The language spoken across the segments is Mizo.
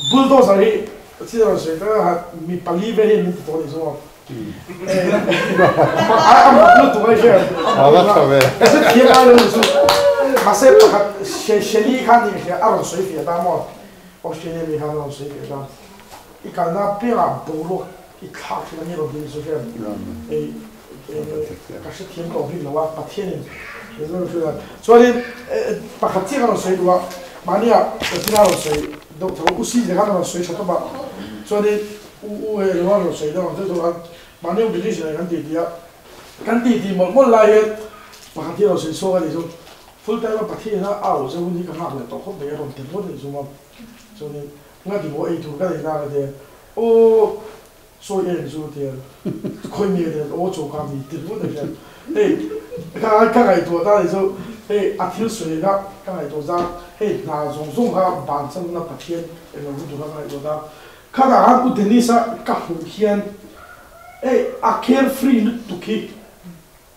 Bulldozer hi thil a rawn sawi tak a, mi pali vel hian min ti tawh a nih chu maw. A mak lutuk a hria ka hre thiam ngai lo nih chu. Mahse pakhat Shelley khan nih ka hria a rawn sawi fiah ta maw. Australia mi khan a rawn sawi fiah ta. I kalna apiangah boruak i thlak thin a ni rawn ti nih chu hria. Ka hre thiam tawh bik lo a, Pathianin chuanin pakhat chiah ka rawn sawi duh a, mahnia Pathian a rawn sawi deuh tho, U Sih te khan a rawn sawi tha tawp a, chuanin U U hei alo rawn sawi deuh ang deuh deuh khan mahni U Denise nen kan titi a, kan titi mawlh mawlh lai hian pakhat hi a rawn sawi chhuak a nih chu, full time a Pathian a au zeuh hun hi ka nghak leh tawh khawp mai a rawn ti ringawt a nih chu maw, chuanin ngati maw ei tur ka nei na ka ti a, aw. Sawi em chu tia khawi mi nen aw chaw ka mi ti ringawt a hian hei ka ka ngaihtuah ta ni chu hei a thil sawi kha ka ngaihtuah za hei hna zawng zawng kha ban chan na Pathian eng lo lutuk kha ka ngaihtuah ta khatah khan U Dennis a ka hmuh hian hei a care free lutuk hi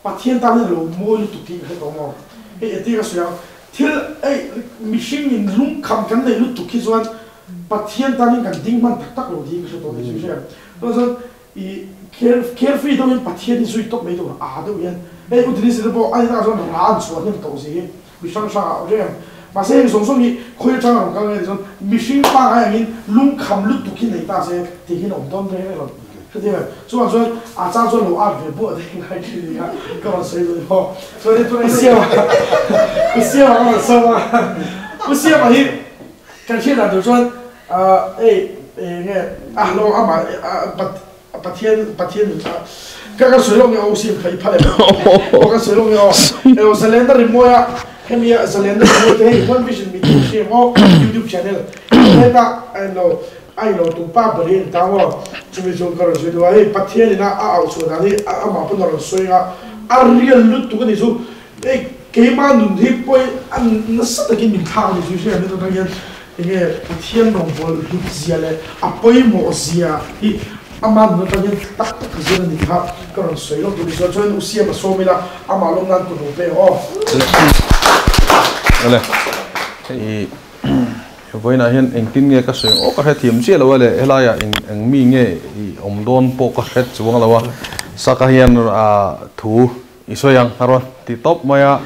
Pathian tan hian a lo mawi lutuk tih ka hre tawh maw? Hei engtin ka sawi ang, thil hei mihring in lungkham kan neih lutuk hi chuan Pathian tan hian kan ding hman tak tak lo tiin ka hre tawh tih chu i hria em? Chuan chuan i care care free deuh hian Pathian hi zui tawp mai tur a deuh hian hei U Denise te pawh a inah chuan ra an chhuah hnem tawh si hi mi hrang hrang ah hria em? Mahse heng zawng zawng hi khawi atang a rawn kal nge tih chuan mihring pangngai angin lungkham lutuk hi nei ta se tih hian a awm dawn reng reng lo. Hetiang em? Chuvang chuan a chang chuan lo at ve buah te ngai thin a nia, ka rawn sawi duh maw? Chuan hei tuna i siam a, i siam a ka rawn sawm a, u siama hi kan hriat dan tur chuan hei eng nge a lo amah Pathian Pathian ka kan sawi lawk nge aw u siam kha i phal em? Aw kan sawi lawk nge aw, eo zalenda rimawi a hemi a zalenda rimawi te hei One Vision meeting hriam aw YouTube channel heta lo A ilo tum pa ber hi a ni ta maw? Chumi chu ka rawn sawi duh a, hei Pathian in a auh chhuah dan hi amah pawn a rawn sawi a, a real lutuk a ni chu, hei keimah nun hi pawi a nasa takin min thlak a ni chu hria min atang hian enge Pathian rawngbâwl hlut zia leh a pawimawh zia hi ama nun atang hian tak tak zir a ni kha ka rawn sawi lawk duh ni chuan chuan U Siama sawm ila amah lawm nan kut lo pe aw. Awle hei Vawiinah hian engtin nge ka sawi ang aw ka hrethiam chiah lo a le, helaiah eng eng mi nge i awm dawn pawh ka hret chuang lo a, Saka hian thu i sawi ang a rawn ti tawp mai a,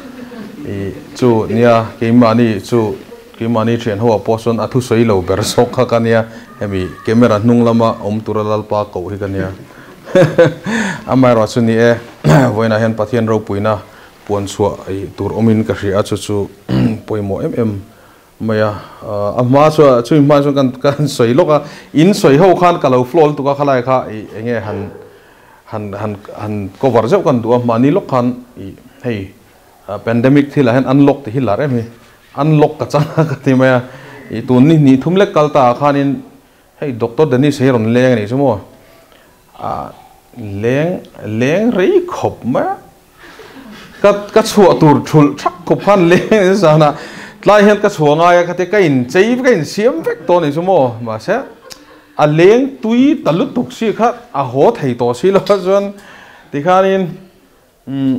i chu nia keimahni chu keimahni thian ho ah pawh sawn a thu sawi lo ber zawk kha ka nia, hemi camera hnung lama awm tura Lalpa koh hi ka nia amaherawh chu ni e, vawiinah hian Pathian ropuina puan chhuah tur awmin ka hria a chu chu pawimawh em em Mai a, a hma chuan chumi hma chuan kan kan sawi lawk a, in sawi ho khan ka lo flow lutuk a khalai kha ih eng nge han han han han cover zeuh kan duh a, mahni lawk khan ih hei pandemic thil ah hian unlock tih hi lar em hi, unlock ka chang a ka ti mai a, ih tun ni hnih thum lek kal ta ah khanin hei Doctor Dennis hi rawn leng a nih chu maw, ah leng leng rei khawp mai a. Ka ka chhuah tur thulh thak khawp khan leng zan a tlai hian ka chhuah ngai a khatia ka in chei ka in siam vek tawh a nih chu maw mahse a leng tui ta lutuk si kha a haw thei tawh si lo a chuan tikhanin umm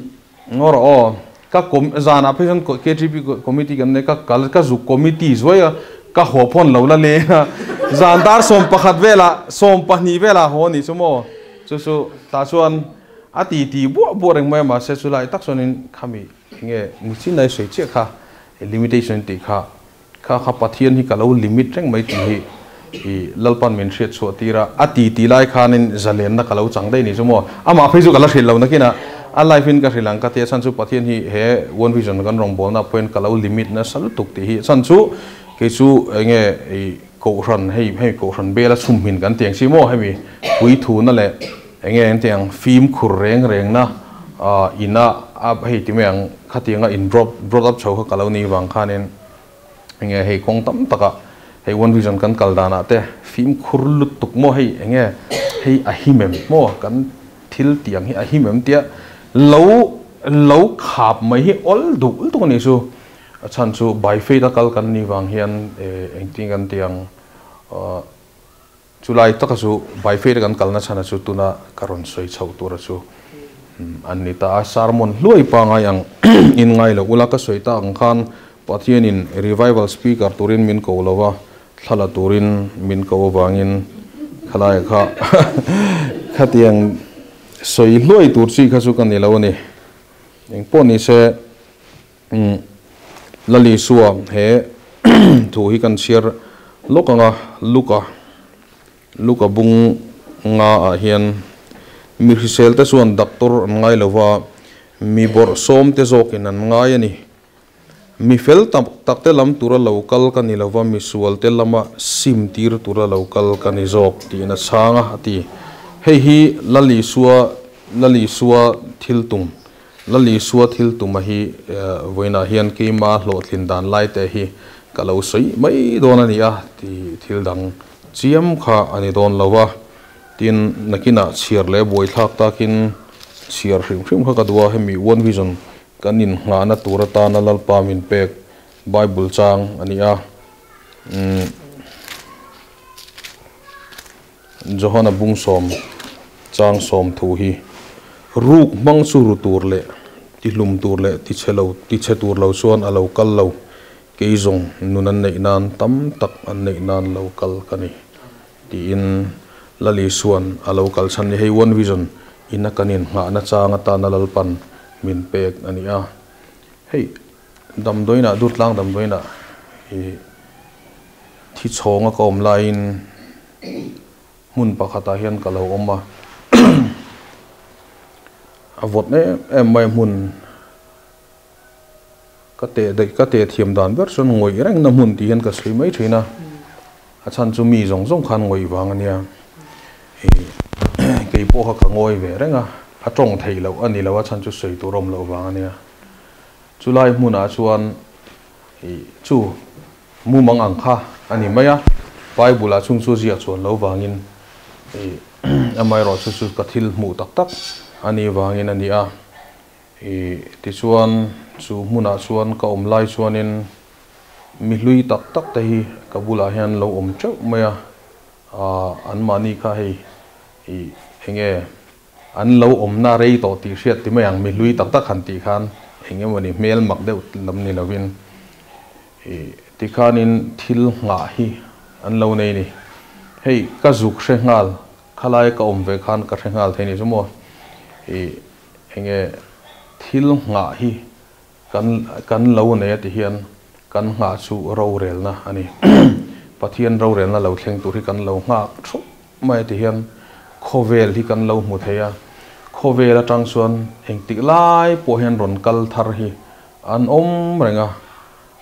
ngaw rawh aw ka com zanah phei chuan KTP committee kan nei ka kal ka zuk committee zuai a ka haw phawn lo la leng a zan dar 11 velah 12 velah haw a nih chu maw chu chu tah chuan. A ti ti buah buah reng mai a, mahse chu lai tak chuanin khami enge nichin a i sawi chiah kha limitation tih kha kha kha Pathian hi ka lo limit reng mai tih hi i Lalpan min hriat chhuah tir a, a ti ti lai khanin zalenna ka lo chang daih ni chu maw, amah phei chu ka la hrilh lo nakin a a life in ka hrilh ang ka ti a chhan chu Pathian hi he One Vision kan rawngbawlna pawhin ka lo limit nasa lutuk tih hi chhan chu kei chu enge i Kohhran hei hei Kohhran bela chhumhmin kan ti ang si maw hemi puithuna leh Enge an tih ang fimkhur reng rengna ina a hei ti mai ang khatianga in drop brought up chho kha ka lo ni vang khanin enge hei kawng tam takah hei one vision kan kal danah te fimkhur lutuk maw hei enge hei a him em maw kan thil tih ang hi a him em tia lo lo khap mai hi awl duh lutuk a nih chu a chhan chu by faith a kal kan nih vang hian engtin kan tih ang Chulai taka chu Baifair kan kalna chhana chu tuna ka rawn sawi chhoh tura chu an ni ta a, sermon hluai pangai ang in ngai lo ula ka sawi ta ang khan Pathianin revival speaker turin min ko lo a, Thla la turin min ko avangin khalai kha khatiang sawi hluai tur chi kha chu ka ni lo a ni. Eng pawh ni se Lali Sua he thu hi kan chhiar lawk ang a, Luka Luka bung nga ah hian mi hrisel te chuan doctor an ngai lo va, mi bawrhsawm te zawkin an ngai a ni. Mi fel tak tak te lam tura lo kal ka ni lova, misual te lama sim tir tura lo kal ka ni zawk tiin a chhang a, a ti. Hei hi Lal Isua, Lal Isua thil tum, Lal Isua thil tuma hi vawiinah hian keima hlawhtlin dan lai te hi ka lo sawi mai dawn a ni a, ti thil dang chiam kha a ni dawn lo a. Tin, nakinah chhiar leh buaithlak takin chhiar hrim hrim kha ka duh a, hemi One Vision Kan innghahna tur atana Lalpa min pek Bible chang a ni a. Johana bung sawm chang sawm thu hi, Ruk hmang chu ru tur leh tihlum tur leh tichhe lo tichhe tur lo chuan a lo kal lo, kei zawng nun an neih nan tam tak an neih nan lo kal ka ni tiin Lal Isua'n a lo kal chhan ni. Hei One Vision ina kan innghahna chang atana Lalpan min pek a ni a. Hei damdawiinah Durtlang damdawiinah ih thi chhawnga ka awm laiin hmun pakhatah hian ka lo awm a, a vawt em em mai a hmun. Ka teh daih, ka teh thiam dan ber chuan ngawih rengna hmun tih hian ka sawi mai thin a, a chhan chu mi zawng zawng khan ngawih vang a nia. Ih kei pawh kha ka ngawi ve reng a, a tawng theih loh a ni lo, a chhan chu sawi tur awm loh vang a nia. Chulai hmunah chuan ih chu mumang ang kha a ni mai a, Bible ah chung chu ziah chuan lo vangin ih amaherawhchu chu ka thil hmuh tak tak a nih vangin a ni a. I tichuan chu hmunah chuan ka awm lai chuanin mi hlui tak tak te hi ka bulah hian lo awm teuh mai a, aah anmahni kha hei i enge an lo awmna rei tawh tih hriat ti mai ang, mi hlui tak tak han tih khan eng emawni hmel mak deuh lam ni lovin i tikhanin thil nghah hi an lo nei ni. Hei ka zuk hre nghal, khalai ka awm ve khan ka hre nghal thei ni chu maw i. Enge thil nghah hi kan kan lo nei a ti hian kan nghah chu rorelna a ni. Pathian rorelna lo thleng tur hi kan lo nghak thup mai a ti hian khawvel hi kan lo hmu thei a. Khawvel atang chuan engtik lai pawh hian rawn kal thar hi an awm reng a.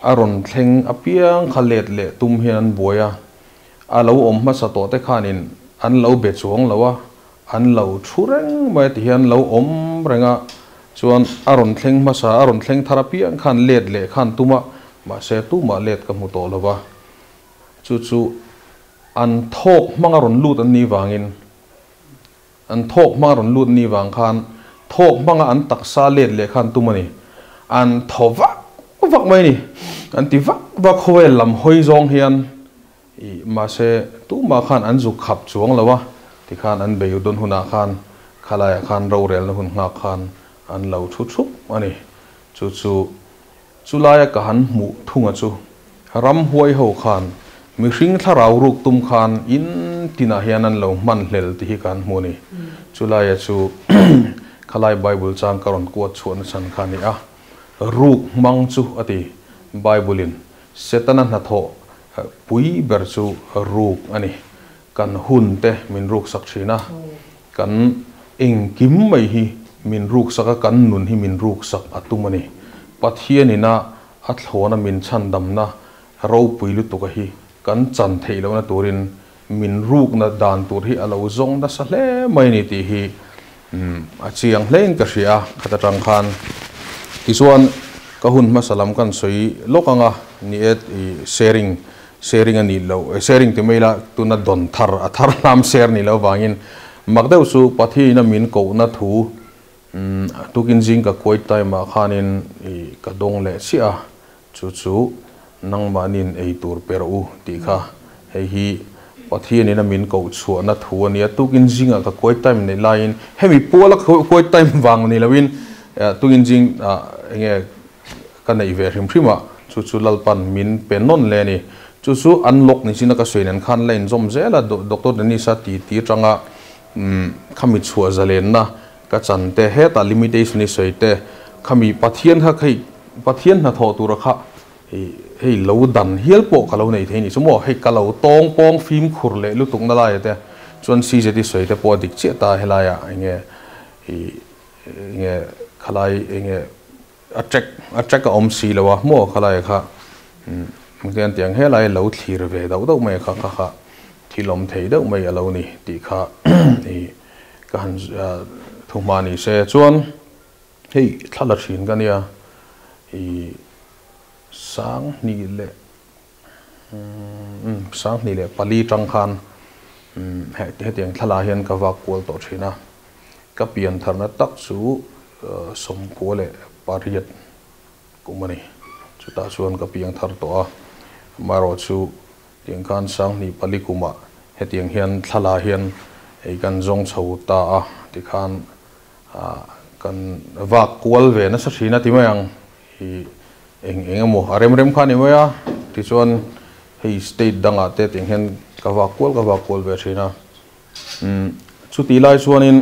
A rawn thleng apiang kha let leh tum hian an buai a. A lo awm hmasa tawh te khanin an lo be chuang lo a, An lo thu reng mai ti hian lo awm reng a, chuan a rawn thleng hmasa, a rawn thleng thar apiang khan let leh khan tum a, mahse tumah let ka hmu tawh lo va. Chu chu an thawk hmanga rawn lut an nih vangin, an thawk hmanga rawn lut nih vang khan thawk hmanga an taksa let leh khan tum a ni. An thaw vak vak mai a ni. An ti vak vak khawvel lam hawi zawng hian Ih, mahse tumah khan an zuk khap chuang lo a, tikhan an bei dawn hunah khan khalaiah khan rorelna hun nghak khan an lo thu thup a ni. Chu chu chulaia ka han hmuh thunga chu ramhuai ho khan mihring thlarau ruk tum khan in tinah hian an lo hman hlel tih hi ka han hmu a ni. Chulaia chu khalai Bible chang ka rawn kuat chhuahna chhan kha a ni a, ruk hmang chu a ti Bible-in Setana hnathawh pui ber chu ruk a ni. Kan hun te min ruksak thin a, kan engkim mai hi min ruksak a, kan nun hi min ruksak a tum a ni. Pathianina a thlawna min chhandamna ropui lutuka hi kan chan theih lohna turin min rukna dan tur hi a lo zawng nasa hle mai a ni tih hi a chiang hlein ka hria a, khat atang khan tichuan ka hun hmasa lam kan sawi lawk ang a, ni e i sharing sharing a nih loh sharing ti mai ila tuna dawn thar a thar lam share nih loh avangin mak deuh chu Pathian-a min kohna thu tukin zing ka quiet time ah khanin i ka dawng leh chiah a, Chu chu nangmahniin ei tur pe rawh u tih kha hei hi Pathianin a min koh chhuahna thu a nia. Tukin zingah ka quiet time neih laiin hemi puala quiet time vang ni loin tukin zing enge ka neih ve hrim hrim a, chu chu Lalpan min pe nawn le a ni. Chu chu unlock ni china ka sawi nen khan la inzawm zel a, Doctor Dennis-a ti ti atanga khami chhuah zalenna ka chan te, hetah limitation i sawi te, khami Pathian kha hei Pathian hnathawh tura kha hei lo dan hial pawh ka lo nei thei ni chu maw, hei ka lo tawng pawng fimkhur leh lutuk na laia te chuan CZ i sawi te pawh a dik chiah ta helaiah enge i enge khalai enge A track a track a awm si lo a maw khalai kha umm tiang helai lo thlir ve dauh dauh mai a kha kha kha thil awm thei deuh mai a lo ni tih kha i ka han thu hma ni se chuan hei thla la thin ka nia i sang hnih leh umm sang hnih leh pali tang khan umm hetiang thla lah hian ka vak kual tawh thin a ka pian tharna tak chu 98 kum a ni. Chutah chuan ka piang thar tawh a, amaherawhchu tiang khan 2004 kumah hetiang hian thlalaa hian ei kan zawng chho ta a, tikhan kan vak kual ve nasa thin a ti mai ang, i eng eng emaw a rem rem kha a ni mai a, tichuan hei state dangah te tiang hian ka vak kual ka vak kual ve thin a, chutih lai chuanin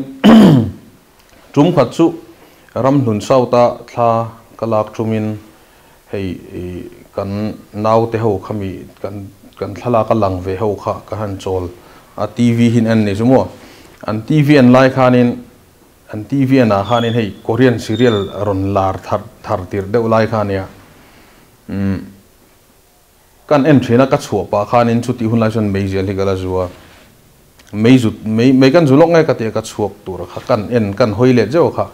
Tum khat chu ramhlun South-a thla ka lak tumin hei kan naute ho kha mi kan kan thlalak a lang ve ho kha ka han chawl a TV hin en ni chu maw an TV en lai khanin an TV en ah khanin hei Korean serial rawn lar thar thar tirh deuh lai kha ania umm Kan en thin a, ka chhuah pah khanin chutih hun lai chuan meizial hi ka la zu a, mei zut mei mei kan zu lawk nge ka ti a, ka chhuak tur kha kan en kan hawi let zeuh a kha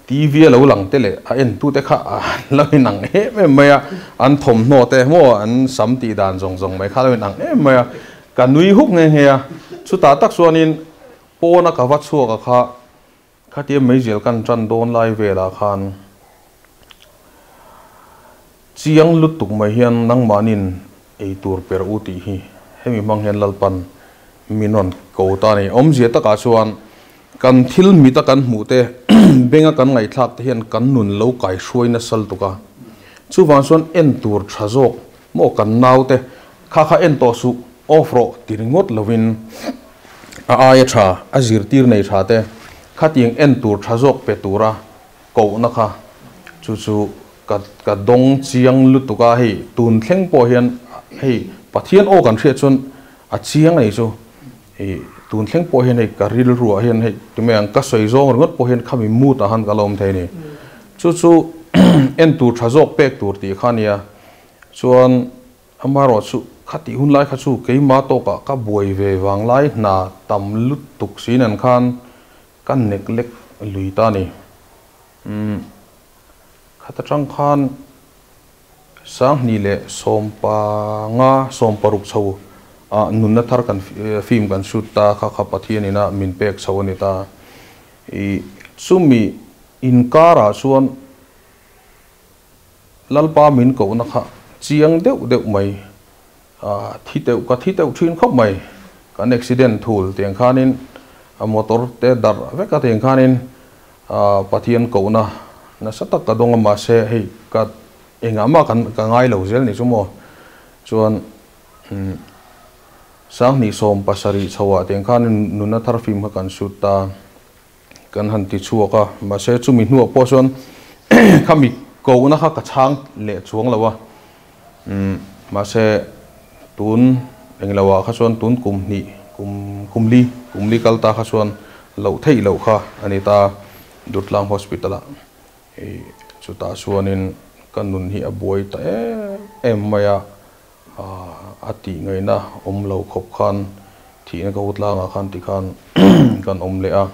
TV a lo lang te leh a en tute kha an lo inang em em mai a, an thawmhnaw te maw an sam tih dan zawng zawng mai kha a lo inang em mai a, ka nui huk nghe nghe a, chutah tak chuanin pawna ka va chhuak a kha Khatia meizial kan tan dawn lai velah khan chiang lutuk mai hian nangmahnin ei tur per u tih hi hemi hmang hian Lalpan min rawn ko ta a ni. Awmzia takah chuan kan thil mita kan hmuh te, benga kan ngaihthlak te hian kan nun lo kaihruai nasa lutuk a. Chuvang chuan en tur tha zawk maw kan naute kha kha en tawh suh, off rawh ti ringawt lovin, A aia tha, a zirtir nei tha te khatiang en tur tha zawk pe tura kohna kha chu chu ka ka dawng chiang lutuk a, hei tun thleng pawh hian hei Pathian aw kan hriat chuan a chiang a ni chu, hei tun thleng pawh hian hei ka rilruah hian hei tumei ang ka sawi zawng ringawt pawh hian khami mood ah khan ka la awm thei a ni. Chu chu en tur tha zawk pek tur tih kha a nia, chuan Amaherawhchu, khatih hun lai kha chu keimah tawkah ka buai ve vang lai hna tam lutuk si nen khan ka nek lek lui ta a ni. Umm, khat atang khan 2015, 16 chho ah nunna thar kan film kan shoot ta kha kha Pathian ina min pek chho a ni ta. Ih, chumi inkarah chuan Lalpa min kohna kha chiang deuh deuh mai, a thi teuh ka thi teuh thin khawp mai, kan accident thul tiang khanin a motor te darh vek a tiang khanin Pathian kohna nasa tak ka dawng a mahse hei ka engah mah kan ka ngai lo zel ni chu maw chuan 2017 chho ah tiang khanin nuna thar fim kha kan shoot ta. Kan han ti chhuak a, mahse chumi hnuah pawh chuan khami kohna kha ka chhang leh chuang lo a, umm mahse tun englo ah kha chuan tun kum hnih kum kum li kum li kal ta kha chuan loh theih loh kha a ni ta Durtlang Hospital ah hei chutah chuanin ka nun hi a buai ta em em mai a, A tih ngaihna awm lo khawp khan thihna ka hutlangah khan ti khan kan awm leh a.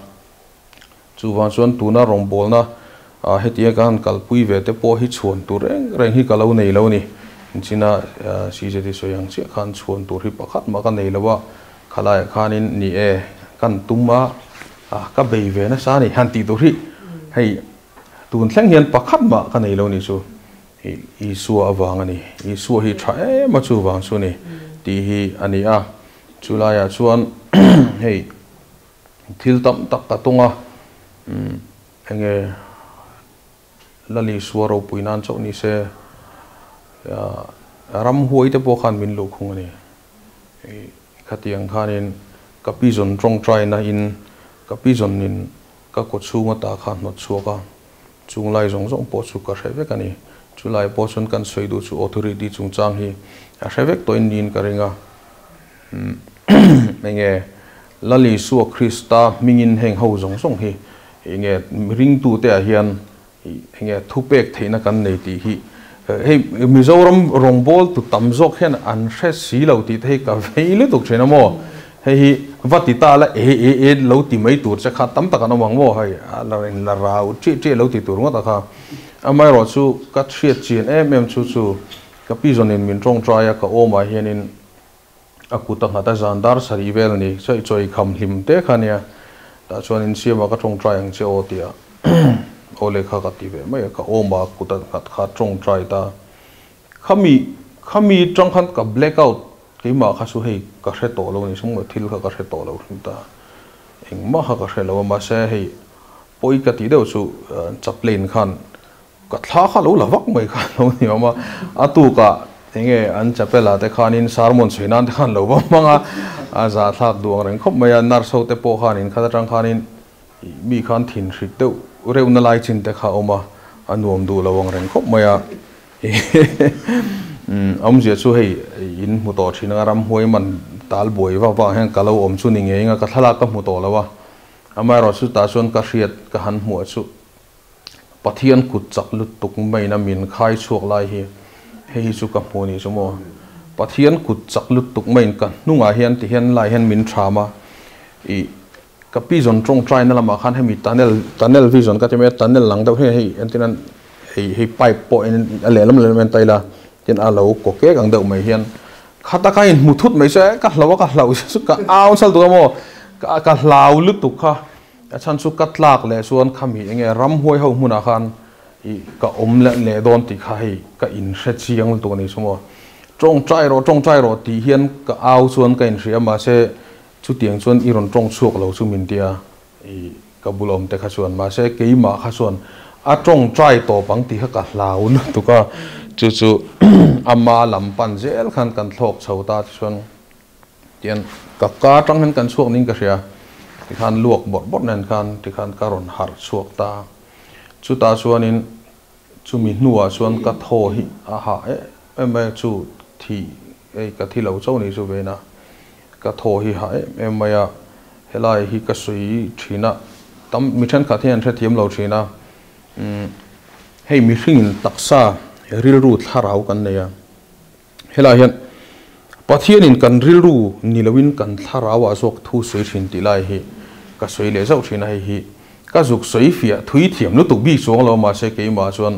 Chuvang chuan tuna rawngbawlna hetiang ka han kalpui ve te pawh hi chhuan tur reng reng hi ka lo nei lo a ni. Inchina CJT sawi ang chiah khan chhuan tur hi pakhat mah ka nei lo a, khalaiah khanin ni e kan tum a, ka bei ve nasa a ni han tih tur hi hei tun thleng hian pakhat mah ka nei lo a ni chu. Isua avang a ni. Isua hi tha em a chuvang chu ni tih hi a ni a. Chu laiah chuan hei thil tam tak ka tung a, enge Lal Isua ropui nan chauh ni se. Ramhuai te pawh khan min luhkhung a ni. Khatiang khanin ka pi zawn tawngtaina in ka pi zawnin ka kawchhung ata kha hnawt chhuak a, chung lai zawng zawng pawh chu ka hre vek a ni. Chu lai pawh chuan kan sawi duh chu authority chungchang hi a hre vek tawhin niin ka ring a. Enge Lal Isua Krista hmingin heng ho zawng zawng hi enge ringtute ah hian Enge thu pek theihna kan nei tih hi hei Mizoram rawngbawltu tam zawk hian an hre si lo tih te hi ka vei lutuk thin a maw? Hei hi va ti ta la e e e lo ti mai tur che kha tam tak an awm ang maw? Hei a la in la rau chiah chiah lo ti tur ngawt a kha. Amaherawh chu ka hriat chian em em chu chu ka pi zawnin min tawngtai a ka awmah hianin A kut a nghat a zan dar sarih vel a ni. Chawi chawi kham hlim te kha nia. Tah chuan insiamah ka tawngtai ang che aw tia aw lehkha ka ti ve mai a. Ka awm a kut a nghat kha tawngtai ta. Khami khami tang khan ka black out keimah kha chu hei ka hre tawh lo a ni. Sumngaih thil kha ka hre tawh lo hrim ta. Engmah kha ka hre lo a mahse hei pawi ka tih deuh chu chaplain khan Ka thla kha lo la vak mai kha lo ni awm a, a tukah enge an chapel ah te khanin sermon chhui nan te khan lo va hmang a, a zahthlak duh ang reng khawp mai a, nurse ho te pawh khan in khat atang khanin mi khan thin hrik deuh reuh na lai chin te kha a awm a, a nuam duh lo ang reng khawp mai a, awmzia chu hei in hmu tawh thin anga ramhuai man tal buai vak vak ang hian ka lo awm chu ni ngei anga ka thlalak ka hmu tawh lo a, amaherawhchu tah chuan ka hriat ka han hmuh chu. Pathian kut chak lutuk maina min khai chhuak lai hi hei hi chu ka hmu ni chu maw. Pathian kut chak lutuk maiin ka hnungah hian ti hian lai hian min tham a, ih ka pi zawn tawngtaina lamah khan hemi tunnel tunnel vision ka ti mai a, tunnel lang deuh hi hei entirnan hei hei pipe pawh in a lehlam lehlam hian taila tin a lo kaw kek ang deuh mai hian khata kha in hmu thut mai chu e ka hlau a ka hlauh chu ka au chal tuk a maw ka ka hlau lutuk kha. A chhan chu ka tlak leh chuan khami enge ramhuai ho hmunah khan ih ka awm leh leh dawn tih kha hei ka inhre chiang lutuk a ni chu maw. Tawngtai rawh tawngtai rawh tih hian ka au chuan ka inhria mahse chutiang chuan i rawn tawng chhuak lo chu min tia ih ka bul awm te kha chuan mahse keimah kha chuan a tawngtai tawp ang tih kha ka hlau lutuk a chu chu ama lam pan zel khan kan thlawk chho ta chuan Tian ka ka atang hian kan chhuak niin ka hria. Tikhan luak bawrh bawrh nen khan tikhan ka rawn harh chhuak ta. Chutah chuanin chumi hnuah chuan ka thaw hi a hah em em mai a, chu thi hei ka thi lo chauh ni chu vein a, ka thaw hi hah em em mai a, helai hi ka sawi thin a, tam mi thenkhat hian an hrethiam lo thin a, umm hei mihringin taksa rilru thlarau kan nei a. Helaiah hian Pathianin kan rilru ni loin kan thlarauah zawk thu sawi thin tih lai hi ka sawi leh zauh thin a, hei hi ka zuk sawi fiah thui thiam lutuk bik chuang lo mahse keimah chuan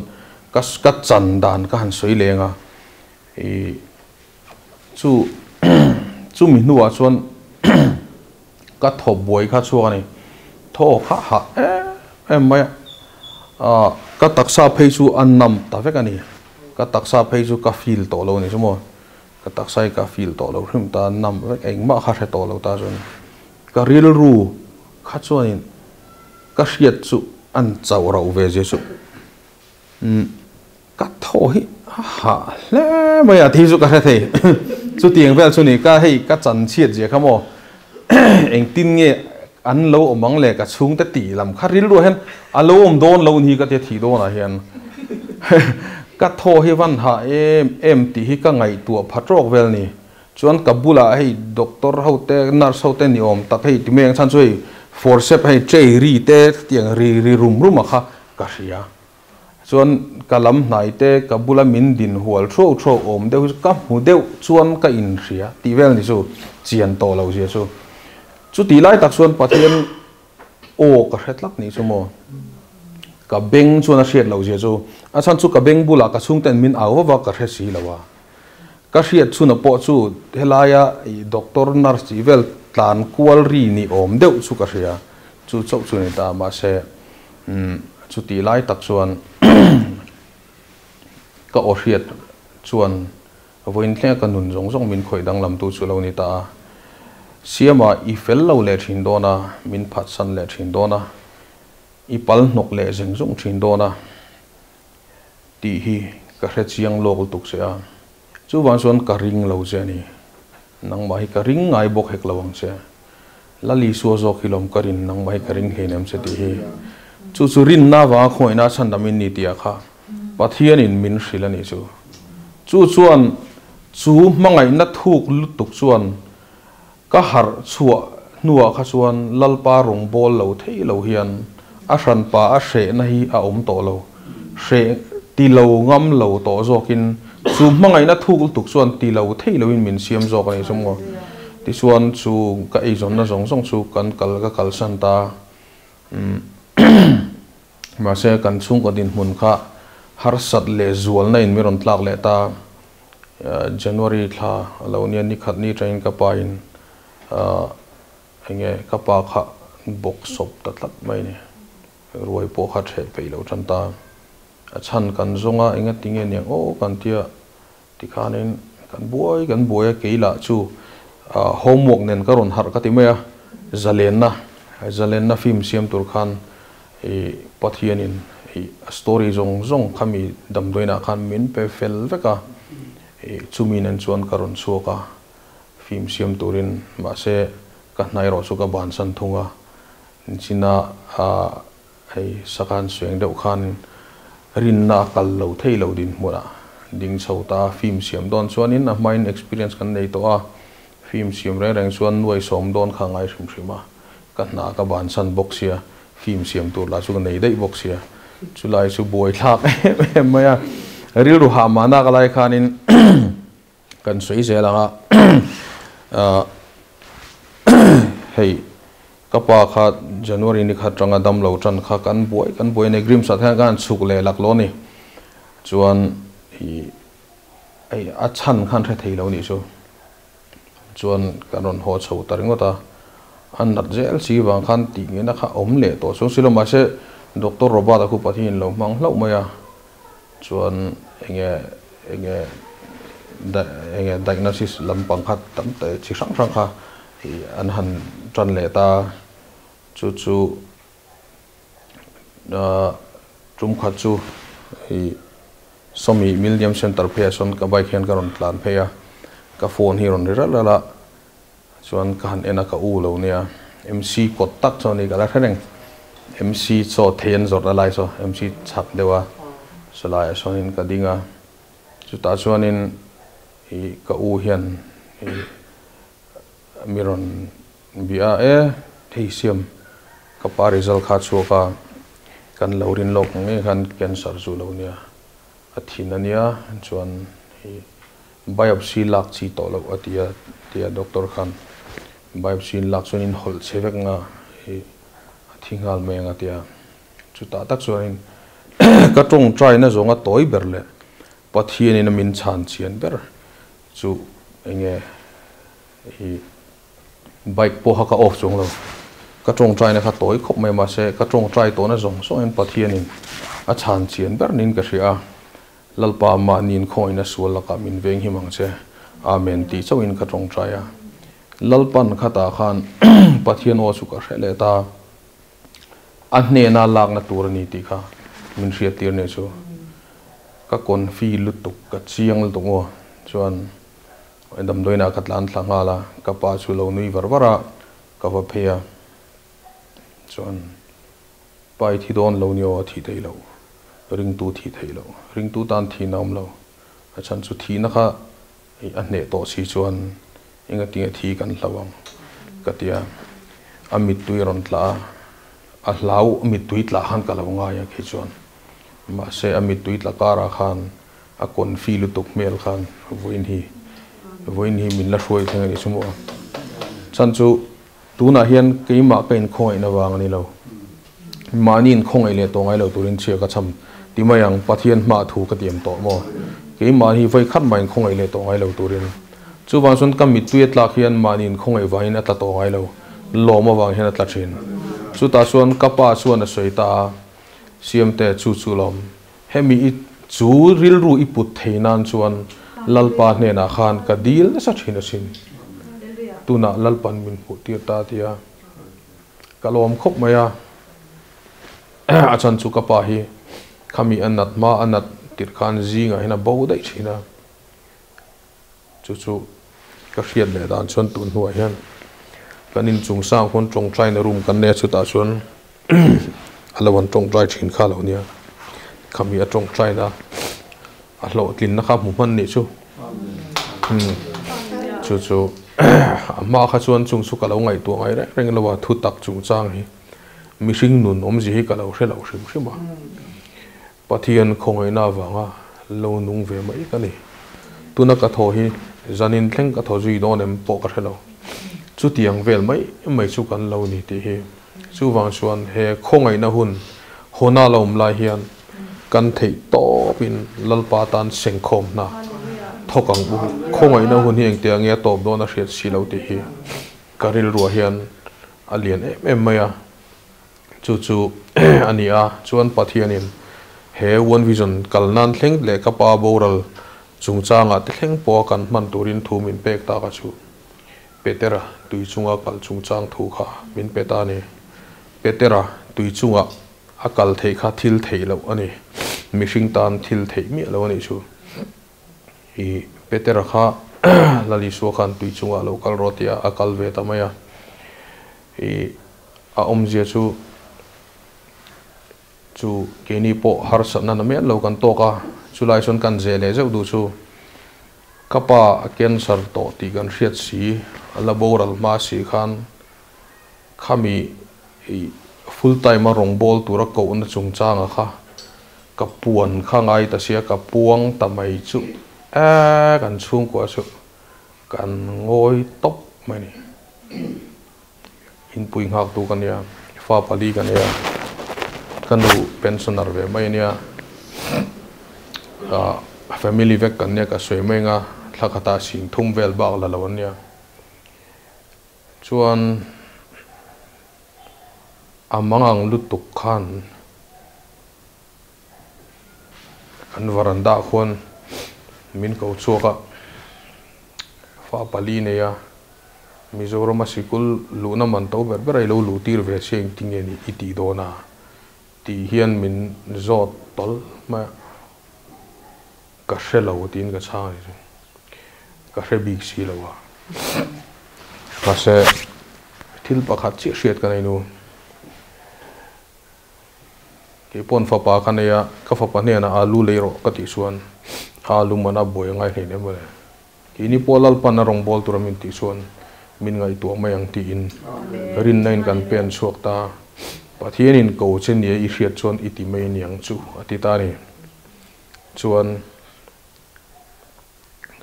ka ka chan dan ka han sawi leng a, ih chu chumi hnuah chuan ka thaw buai kha chhuak a ni, thaw kha hah em em mai a, ah ka taksa phei chu a nam ta vek a ni, ka taksa phei chu ka feel tawh lo a ni chu maw, ka taksa hi ka feel tawh lo hrim ta, nam vek engmah kha hre tawh lo ta chuan ka rilru kha chuanin ka hriat chu an chauh rauh ve zia chu umm. Ka thaw hi a hah hle mai a, thi chu ka hre thei. Chutiang vel chu ni ka hei ka chan chhiat zia kha maw engtin nge an lo awm ang le ka chhungte tih lam kha rilruah hian a lo awm dawn lo ni ka tia thih dawnah hian ka thaw hi van hah em em tih hi ka ngaihtuah pha tawk vel ni. Chuan ka bulah hei doctor ho te nurse ho te ni awm tak hei ti mai ang chhan chu hei forceps hei tray ri te tiang ri ri rum rum a kha ka hria. Chuan ka lam hnai te ka bula min din hual thuau thuau awm deuh hi ka hmu deuh chuan ka inhria tih vel ni chu chian tawh lo zia chu. Chutih lai tak chuan Pathian aw ka hre tlat ni chu maw. Ka beng chuan a hriat loh zia chu. A chhan chu ka beng bulah ka chhungten min au vava ka hre si lo a. Ka hriat chhuna pawh chu helaia doctor nurse tih vel tlan kual ri ni awm deuh chu ka hria. Chu chauh chu ni ta mahse Umm, chutih lai tak chuan ka aw hriat chuan vawiin thleng ka nun zawng zawng min khawih danglamtu chu lo ni ta a. Siama i fel lo leh thin dawn a, min phatsan leh thin dawn a, i pal hnawk leh zeng zung thin dawn a tih hi ka hre chiang lawk lutuk che a. Chuvang chuan ka ring lo che a ni. Nangmah hi ka ring ngai bawk hek lo ang che. Lal Isua zawk hi lawm ka rin, nangmah hi ka ring hleinem che tih hi. Chu chu rinna avanga khawngaihna a chhan dam in ni tih ah kha Pathianin min hrilh a nih chu. Chu chuan chu hmangaihna thuk lutuk chuan ka harh chhuah hnuah kha chuan Lalpa rawngbâwl lo thei lo hian a hranpa a hrehna hi a awm tawh lo. Hreh ti lo ngam lo tawh zawkin chu hmangaihna thuk lutuk chuan ti lo thei loin min siam zawk a ni chu maw. Tichuan chu ka eizawnna zawng zawng chu kan kal ka kalsan ta. Mahse kan chhungkaw dinhmun kha harsat leh zualna in mi rawn tlak leh ta. January thla a lo nia nikhat ni atangin ka pa in enge ka pa kha bawk sawp ta tlat mai ni. Ruai pawh kha ṭheh peih lo tan ta. A chhan kan zawng a, enga tinge niang aw kan tia tikhanin kan buai kan buai a, kei lah chu homework nen ka rawn harh ka ti mai a, zalenna zalenna film siam tur khan i Pathianin i a story zawng zawng khami damdawiinah khan min pe fel vek a, i chumi nen chuan ka rawn chhuak a, film siam turin mahse ka hna erawh chu ka bansan thung a. China a hei sakhan sueng deuh khan rinna a kal lo thei lo dinhmunah ding chho ta film siam dawn chuanin a hmain experience kan nei tawh a, film siam reng reng chuan nuai sawm dawn kha a ngai hrim hrim a, ka hna ka bansan bawk sia, film siam tur lah chu ka nei daih bawk sia, chulai chu buaithlak em em mai a, rilru hah mahna ka lai khanin Kan sawi zel ang a, hei ka pa kha January ni kha atanga damlo tan kha kan buai kan buai a ni, Grimsah te khan kan han chhuk leh lak lo a ni, chuan ih hei a chhan khan hre thei lo nih chu, chuan kan rawn haw chho ta ringawt a, a nat zel si vang khan tih ngei na kha awm leh tawh chuang si lo, mahse Doctor Robert-a khu Pathian in lo hmang hlauh mai a. Chuan enge enge enge diagnosis lampang kha tam tak chi hrang hrang kha ih an han tan leh ta chu chu ahh tum khat chu ih sawmi Millennium Centre pheiah sawn ka bike hian ka rawn tlan phei a ka phone hi a rawn ri ralh ralh a Chuan ka han en a ka u lo nia, MC kawt tak chu a ni ka la hre reng. MC chaw thei an zawrh na lai saw MC chhak deuh a salaiah sawnin ka ding a, chutah chuanin ih ka u hian ih mi rawn bia a, e hei siam ka pa result kha a chhuak a, kan lo rin lawk ang ngei khan cancer chu lo nia, a thin a nia chuan ih Biopsy lak chi tawh loh a ti a, tia doctor khan biopsy in lak chuan in hawlh che vek nga i a thi nghal mai ang a ti a. Chutah tak chuanin ka tawngtaina zawnga tawi ber leh Pathianin a min chhan chian ber chu enge i bike pawh kha ka off chuang lo. Ka tawngtaina kha tawi khawp mai mahse ka tawngtai tawhna zawng zawngin Pathianin a chhan chian ber niin ka hria a. Lalpa mahniin khawngaihna sual lakah min veng him ang che. Amen tih chauhin ka tawngtai a. Lalpan khatah khan Pathian aw chu ka hre leh ta. A hnena lakna tur a ni tih kha min hriattir nih chu. Ka confi lutuk, ka chiang lutuk aw. Chuan damdawiinah ka tlan thla nghal a, ka pa chu lo nui var var a, ka va phei a. Chuan. Pa i thi dawn lo ni aw, a thih theih loh. Ringtu thih theih loh. Ringtu tan thihna awm lo. A chhan chu thihna kha a hneh tawh si chuan engatinge thi kan hlau ang ka ti a. A mittui a rawn tla a, a hlau mittui tla khan ka lo ngai a khi chuan. Mahse a mittui tla karah khan a confi lutuk hmel khan vawiin hi vawiin hi min la hruai thleng a nih chu maw. Chhan chu Tunah hian keimah ka inkhawngaihna vang a ni lo. Mahni inkhawngaih leh tawh ngai lo turin chhia ka cham ti mai ang, Pathian hmaah thu ka tiam tawh maw? Keimah hi vawi khat mah inkhawngaih leh tawh ngai lo turin. Chuvang chuan ka mittui a tlak hian mahni inkhawngaih vangin a tla tawh ngai lo, lawm avang hian a tla thin. Chutah chuan ka pa chuan a sawi ta a, Siamte, chu chu lawm. Hemi i chu rilru i put thei nan chuan Lalpa hnenah khan ka dil nasa thin asin. Tunah Lalpan min hmuh tir ta tia ka lawm khawp mai a. A chan chu ka pa hi khami a nat hma a nat tirh khan zingah hian a bo daih thin a. Chu chu ka hriat leh dan chuan tun hnuah hian kan inchung sang khawn tawngtaina room kan nei a chutah chuan a lo an tawngtai thin kha lo nia khami a tawngtaina a hlawhtlinna kha hmu hman nih chu chu chu a hma kha chuan chung chu ka lo ngaihtuah ngai reng reng lo a thu tak chungchang hi mihring nun awmzia hi ka lo hre lo hrim hrim a Pathian khawngaihna avanga lo nung ve mai ka ni. Tuna ka thaw hi zanin thleng ka thaw zui dawn em pawh ka hre lo. Chutiang vel mai mai chu kan lo ni tih hi. Chuvang chuan he khawngaihna hun hawna la awm lai hian kan theih tawpin Lalpa tan sengkhawm hna thawk ang u. Khawngaihna hun hi engtiang nge a tawp dawn a hriat si lo tih hi ka rilruah hian a lian em em mai a. Chu chu a ni a, chuan Pathianin he One Vision kal nan thleng leh ka pa boral chungchangah te thleng pawha kan hman turin thu min pek tak a chu. Petera tui chunga kal chungchang thu kha min pe ta a ni. Petera tui chunga a kal theih kha thil theih loh a ni. Mihring tan thil theih miah lo a nih chu. I Petera kha Lal Isua khan tui chungah lo kal rawh tia a kal ve ta mai a. I A awmzia chu chu keini pawh harsatna na miah lo kan tawk a, chulai chuan kan zeh leh zeuh duh chu ka pa a cancer tawh tih kan hriat si, a la boral hma si khan khami full time a rawngbâwl tura kohna chungchanga kha ka puan kha ngai ta sia, ka puang ta mai chu e kan chhungkua chu kan ngawi tawp mai a ni. Inpui nghaktu ka nia, fa pali ka nia, ka nu pensioner ve mai a nia, ah family vek kan nia ka sawi mai anga thla khatah sing thum vel bak la lo an nia. Chuan a mangang lutuk khan kan varanda khuan min ko chhuak a, fa pali nei a. Mizorama sikul luhna man to ber ber a i lo luh tir ve sia engtin nge nih i tih dawn a? tih hian min zawt tawlh mai a, ka hre lo tiin ka chhang a ni chu. Ka hre bik si lo a. Mahse thil pakhat chiah hriat ka nei nu. Kei pawn fapa ka nei a, ka fapa hnenah alu lei rawh ka tih chuan alu man a buai a ngai hleinem mawle. Keini pawh Lalpan a rawngbâwl tura min tih chuan min ngaihtuah mai ang tiin rinna-in kan pen chhuak ta. Pathianin ko che nia i hriat chuan i ti mai niang chu a ti ta a ni. Chuan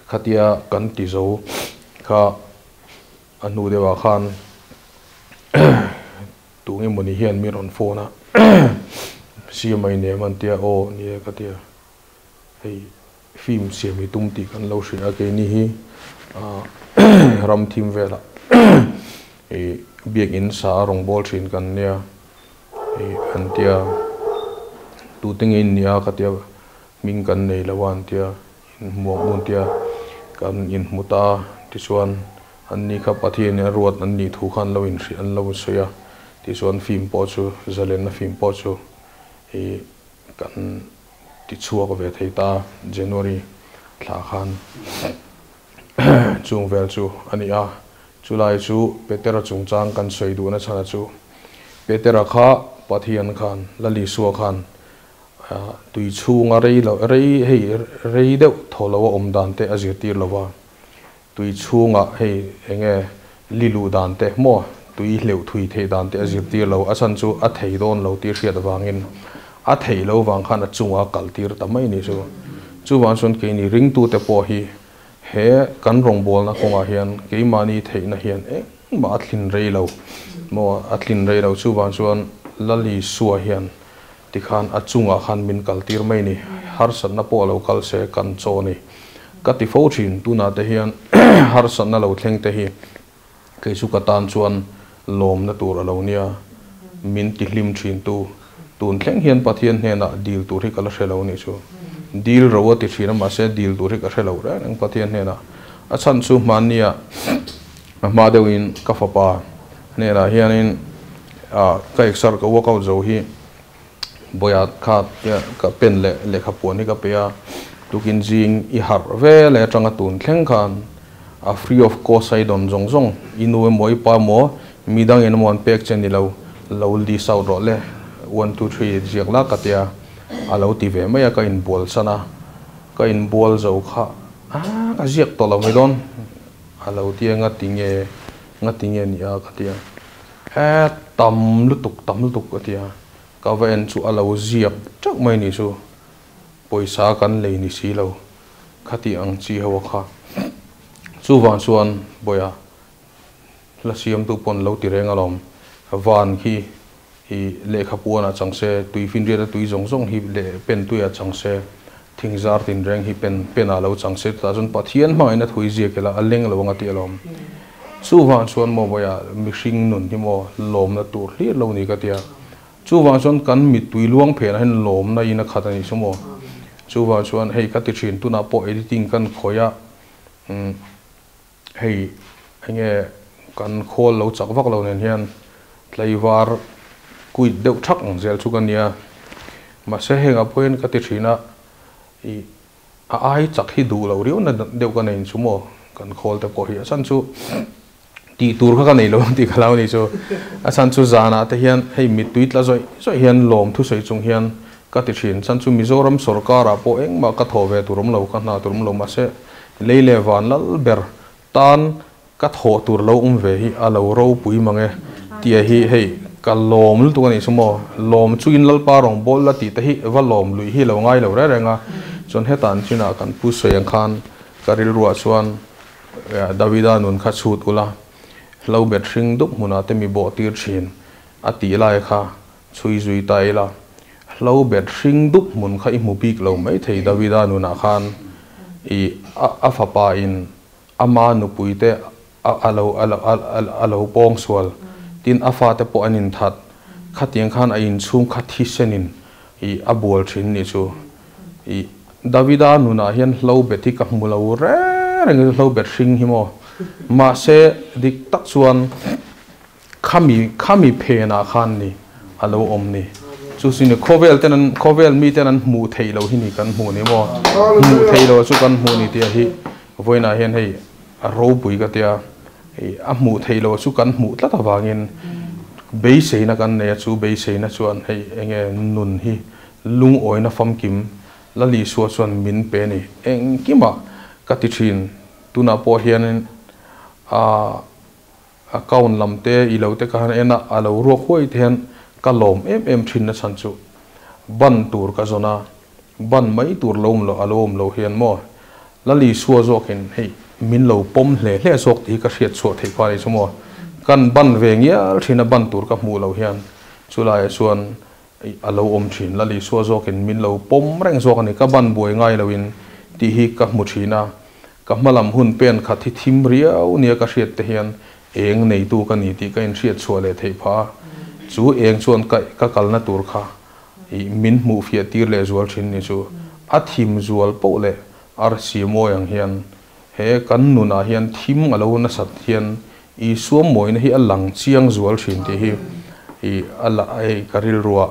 khatia kan ti zo kha a hnu deuhah khan tunge mawni hian mi rawn phone a, siamai nem an tia aw nia ka tia hei. Film siam hi tum tih kan lo hria a, keini hi ram thim velah ih biakin sa a rawn bawl thin kan nia ih an tia tute nge in nia ka tia hming kan nei lo a an tia inhmuh ang u an tia kan inhmu ta tichuan anni kha Pathianin a ruat an nih thu kha an lo inhrilh an lo sawi a tichuan film pawh chu zalenna film pawh chu ih kan ti chhuak ve thei ta January thla khan chung vel chu a ni a, chulai chu Petera chungchang kan sawi duhna chhana chu Petera kha Pathian khan Lal Isua khan tui chhunga rei lo rei hei rei deuh thaw lo a awm dan te a zirtir lo va, tui chhungah hei enge li luh dan te maw tui hleuh thui theih dan te a zirtir lo, a chhan chu a thei dawn lo tih hriat avangin a theih lo vang khan a chunga kal tir ta mai ni chu. Chuvang chuan keini ringtute pawh hi he kan rawngbawlna kawngah hian keimahni theihna hian engmah a thlin rei lo maw a thlin rei lo chuvang chuan Lal Isua hian Tikhan a chungah khan min kaltir mai ni, harsatna pawh a lo kal se kan chaw ni. Ka ti fo thin, tunah te hian harsatna lo thleng te hi kei chu ka tan chuan lawmna tur a lo nia, min ti hlim thin tu. Tun thleng hian Pathian hnenah dil tur hi ka la hre lo nih chu. Dil ro a ti thin a, mahse dil tur hi ka hre lo reng reng Pathian hnenah. A chhan chu hmannia a hma deuhin ka fapa hnenah hianin ka exer ka workout zo hi Bawiah kha ka pen leh lehkha puan hi ka pe a, tukin zing i harh ve leh atanga tun thleng khan A free of cost a i dawn zawng zawng, i nu emaw i pa emaw midang in emaw an pek che ni lo, lo list out rawh le, one two three ziak la ka tia a lo ti ve mai a, ka inbual san a, ka inbual zo kha ah ka ziak tawh lo mai dawn a lo tia ngati nge ngati nge ni a ka tia eh tam lutuk tam lutuk ka tia ka va en chu a lo ziak teuh mai ni chu pawisa kan lei ni si lo. Khati ang chi ho a kha. Chuvang chuan bawiha hla siamtu pawn lo ti reng alawm. Van khi i lehkha puanah chang se, tui finriata tui zawng zawng hi leh pen tuiah chang se, thing zar tin reng hi pen penah lo chang se, chutah chuan Pathian hmangaihna thui ziak ila a leng lo anga ti alawm. Chuvang chuan maw bawiha mihring nun hi maw lawmna tur hlir lo ni ka tia. Chuvang chuan kan mittui luang phenah hian lawmna in a khat a nih chu maw. Chuvang chuan hei ka ti thin tunah pawh editing kan khawih a, umm hei enge kan khawl lo chak vak lo nen hian tlaivar kuit deuh thak ang zel chu ka nia. Mahse hengah pawh hian ka ti thin a, ih a ai chak hi duh lo riau na deuh ka nei chu maw kan khawl te pawh hi a chhan chu. Tih tur kha ka nei lo ang tih ka hlau ni chu. A chhan chu zanah te hian hei mittui tla zawih zawih hian lawm thusawi chung hian ka ti thin. Chhan chu Mizoram sorkarah pawh engmah ka thawh ve tur awm lo, ka hna tur awm lo. Mahse lei leh van lal ber tan ka thawh tur lo awm ve hi a lo ropui mang e tia hi hei ka lawm lutuk a nih chu maw. Lawm chuin Lalpa rawngbâwl la tih te hi va lawm luih hi lo ngai lo reng reng a. Chuan hetah an chinah kan pu sawi ang khan ka rilruah chuan Davida nun kha chhut ula, hlo bet hring dup hmunah te mi bawh tir thin a tih lai kha chhui zui ta ila, hlo bet hring dup hmun kha i hmu bik lo mai thei Davida nunah khan i a fapa in ama nupui te a lo a lo pawng sual tin a fate pawh an inthat khatiang khan a inchhung kha thisenin i a bual thin nih chu. I Davida nunah hian hlo bet hi ka hmu lo reng reng hlo bet hring hi maw. Mahse dik tak chuan khami khami phenah khan ni a lo awm ni. Chu chu ni khawvel ten an khawvel mi ten an hmuh theih loh hi ni kan hmuh ni maw. Hmuh theih loh chu kan hmuh ni tih hi vawiinah hian hei a ropui ka tia. Hei a hmuh theih loh chu kan hmuh tlat avangin beiseina kan nei a chu beiseina chuan hei enge nun hi Lungawina famkim Lalisua chuan min pe ni. Engkimah ka ti thin. Tunah pawh hianin a account lam te i lo te ka han en a, a lo ruak huai te hian ka lawm em em thin na chhan chu ban tur ka zawn a, ban mai tur lo awm lo a lo awm lo hian maw Lalisua zawkin hei min lo pawm hle hle zawk tih hi ka hriat chhuah theih phah a ni chu maw. Kan ban ve ngial thin a, ban tur ka hmuh lo hian chulaiah chuan A lo awm thin. Lal Isua zawkin min lo pawm reng zawk a ni. Ka ban buai ngai loin tih hi ka hmu thin a. Ka hmalam hun pen khat hi thim riau nia ka hriat te hian eng neitu ka ni tih ka inhriat chhuah leh theih phah a. Chu eng chuan ka ka kalna tur kha ih min hmuh fiah tir leh zual thin ni chu. A thim zual poh leh arsi mawi ang hian he kan nunah hian thim a lo nasat hian Isua mawina hi a lang chiang zual thin tih hi i a la hei ka rilruah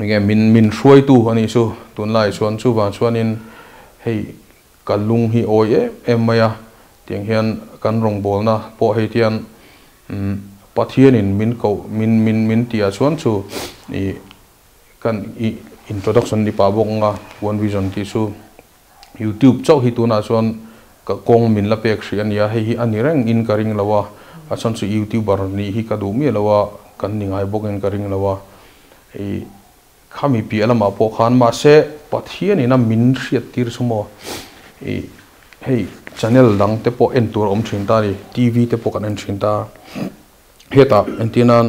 enge min min hruaitu a nih chu tunlaiah chuan chuvang chuanin hei ka lung hi awi em em mai a tiang hian kan rawngbawlna pawh hei tian umm Pathianin min koh min min min tihah chuan chu i kan i introduction ni pah bawk anga one vision tih chu. Youtube chauh hi tunah chuan ka kawng min la pek hrih a nia, hei hi a ni reng in ka ring lo a, a chhan chu youtuber nih hi ka duh miah lo a, kan ni ngai bawk in ka ring lo a, hei khami piah lamah pawh khan mahse Pathian in a min hriat tir chu maw ih hei channel dang te pawh en tur a awm thin ta a ni, TV te pawh kan en thin ta, hetah entir nan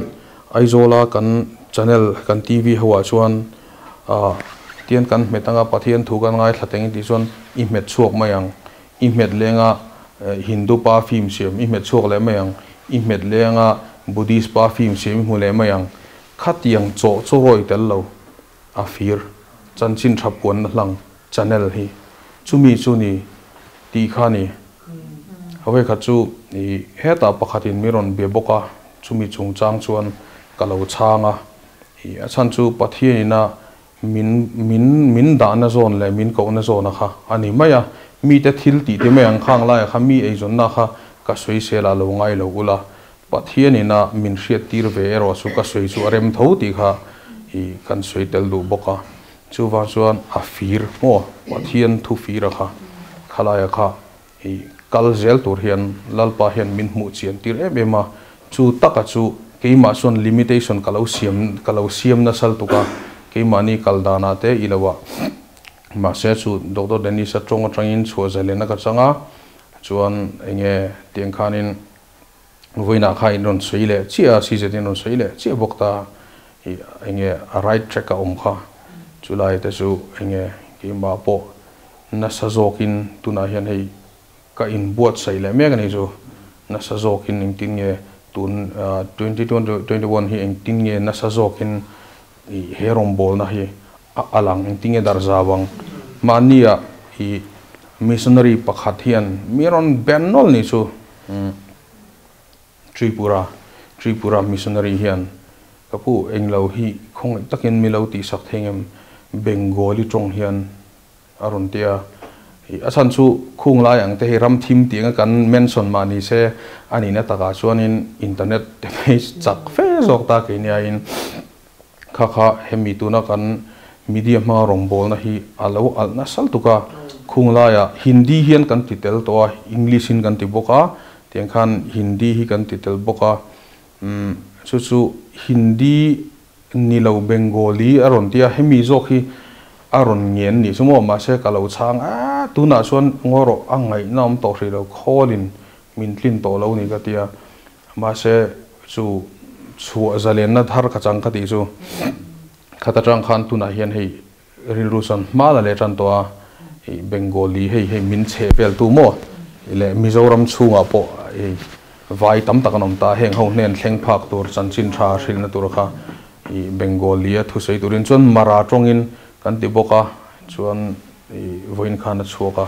Aizawl a kan channel kan TV ho ah chuan ah tian kan hmet anga Pathian thu kan ngaithla teng tih chuan i hmet chhuak mai ang i hmet lenga Hindu pa film siam i hmet chhuak leh mai ang i hmet lenga Buddhist pa film siam i hmu leh mai ang khatiang chaw chaw rawi tel lo a fir chanchin tha puanna hlang channel hi chumi chu ni tih kha ni. Hawi khat chu i hetah pakhatin mi rawn bia bawk a, chumi chungchang chuan ka lo chhang a. I a chhan chu Pathianina min min min dahna zawn leh min kohna zawna kha a ni mai a. Mi te thil tih te mai ang khang laiah kha mi eizawnna kha ka sawi sel a lo ngai lo ula, Pathianina min hriat tir ve erawh chu ka sawi chu a rem tho tih kha i kan sawi tel duh bawk a. Chuvang chuan a fir maw Pathian thu fira kha khalaia kha i kal zel tur hian Lalpa hian min hmuh chian tir em em a, chu taka chu keimah chuan limitation ka lo siam ka lo siam nasa lutuk a, keimahni kal danah te i lo ah mahse chu Doctor Dennis-a tawng atangin chhuah zalen a ka chang a, chuan enge tiang khanin vawiinah kha in rawn sawi leh chiah a, CZ in rawn sawi leh chiah bawk ta i enge a right track a awm kha, chulai te chu enge keimah pawh nasa zawkin tunah hian hei ka inbuatsaih leh mek a ni chu, nasa zawkin engtin nge tun 2021 hi engtin nge nasa zawkin i he rawngbawlna hi a al ang, engtin nge dar zau ang. Mahnia i missionary pakhat hian mi rawn ben nawlh ni chu Tripura, Tripura missionary hian ka pu englo hi khawngaih takin mi lo tihsak thei ngem Bengali tawng hian a rawn ti a. A chhan chu khung lai ang te hi ram thim tih anga kan mention mah ni se a nihna takah chuanin internet te phei chak fe zawk ta kei niain kha kha hemi tuna kan media hmanga rawngbawlna hi a lo alh nasa lutuk a. Khung laiah Hindi hian kan ti tel tawh a, English in kan ti bawk a, tiang khan Hindi hi kan ti tel bawk a. Chu chu Hindi Ni lo Bengali a rawn ti a, hemi zawk hi a rawn ngen nih chu maw, mahse ka lo chhang a, tunah chuan ngaw rawh a ngaihna awm tawh hrih lo, khawlin min tlin tawh lo ni ka ti a, mahse chu chhuah zalenna thar ka chang ka tih chu khat atang khan tunah hian hei rilru chuan hma la leh tan tawh a, hei Bengali hei hei min chhe vel tu maw leh Mizoram chhungah pawh hei vai tam tak an awm ta, heng ho hnen thleng phak tur chanchin tha hrilhna tur kha i Bengali a thusawi turin chuan Mara tawngin kan ti bawk a, chuan i vawiin khan a chhuak a,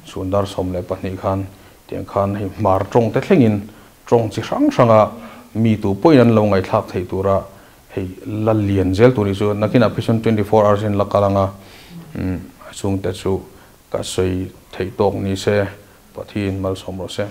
chhun dar 12 khan tiang khan hei hmar tawng te thlengin tawng chi hrang hranga mi tu pawhin an lo ngaihthlak theih tura Hei la lian zel tur hi chu nakinah phei chuan 24 hours in la kal ang a, a chhungte chu ka sawi theih tawk ni se, Pathian malsawm rawh se.